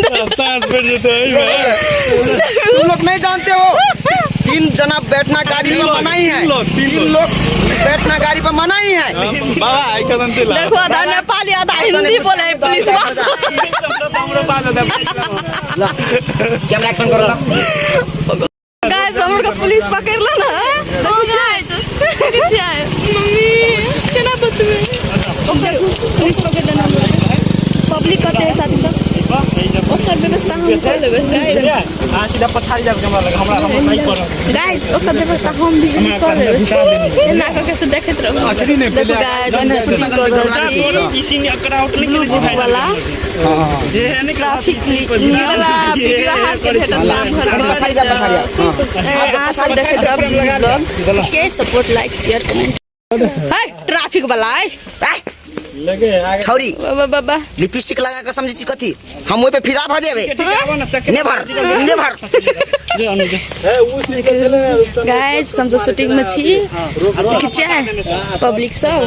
साँस बैठ जेतै एहिमे। तुम लोग नहीं जानते हो, तीन जना बैठना गाड़ी में मना ही है। तीन लोग, तीन तीन लोग बैठना गाड़ी पर मना ही है। बाबा आई कदम चला। देखो, आधा नेपाली आधा हिंदी बोले है पुलिस बस। कैमरा एक्शन करो। गाइस, हमर के पुलिस पकड़ ले ना। पीछे आए। मम्मी, केना बचबे? ओकर पुलिस पकड़ लेना। पब्लिक कते है साथी सब, ओकर व्यवस्था हम कर लेबै गाइस। अहाँ सीधा पछाड़ी जाके हमरा लग, हमरा हमरा नहीं पड़त। गाइस, ओकर व्यवस्था हम बिजली कर लेबै। एना कऽ के से देखैत रहू। अखनी नहि, देखो पहिले गाइस, हम शूटिंग कर रहल छी। ई सीन एकरा आउट नहि केने छी भाइ। वाला जे एने ट्रैफिक ई वाला वीडियो अहाँके भेटत गाम घर पर। अहाँ सब देखैत रहब ब्लॉग के। सपोर्ट, लाइक, शेयर, कमेंट है। ट्रैफिक वाला है। छौरी। बाबा, बाबा। लिपस्टिक लगा के समझै छी कथी? हम ओहि पे फिदा भऽ जेबै। Never, never. Guys, हम सब शूटिंग में छी। देखै छियै पब्लिक सब।